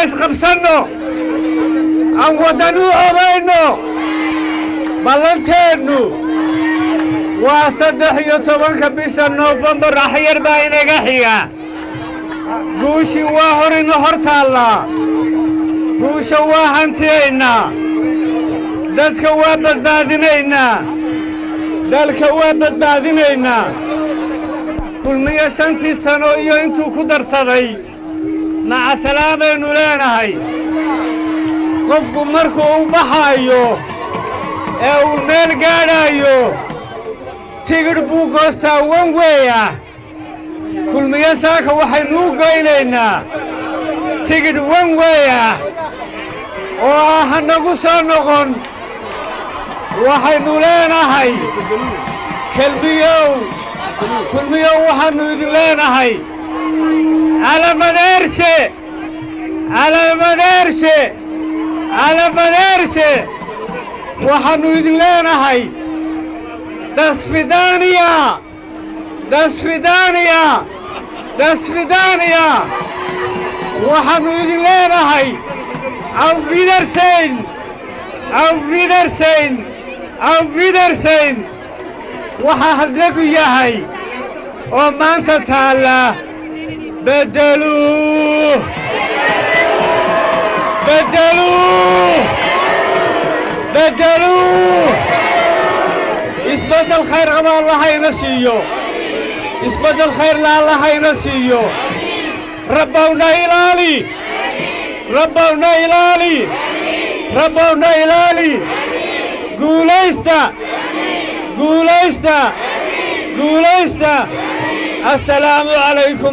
Isqabsanno, aan waddan u codayno. Ballanteennu waa 13-ka bisha Noofembar. Axyar baa inaga xiga. Guushii waa hor ina hor taallaa. Guusha waa hantiyaynaa, dadka waa badbaadinaynaa, dalka waa badbaadinaynaa. Kulmiyo 5-tii sano iyo intuu ku darsaday macasalaamaynu leenahay. Qofku markuu u baxaayo ee uu meel gaadhaayo, tigidh buu goostaa one way ah. Kulmiyo saaka waxaynuu goynaynaa tigidh one way ah oo ah ha nagu soo noqon. Waxaynu leenahay kelmiyow, Kulmiyow, waxaannu idin leenahay alamadeershe, alamadeershe, alamadeershe. Waxaannu idin leenahay до свидания, до свидания, до свидания. Waxaannu idin leenahay auf Wiedersehen, auf Wiedersehen, auf Wiedersehen. Waxaa hadlagu yahay oo maanta taalla beddeluu, beddeluu, beddeluu. Isbeddel khayr qaba Allahayna siiyo, isbeddel khayrla Allahayna siiyo. Rabbowna ilaali, Rabbowna ilaali, Rabbowna ilaali. Guulaysta, guulaysta, guulaysta. Assalaamu calaykum.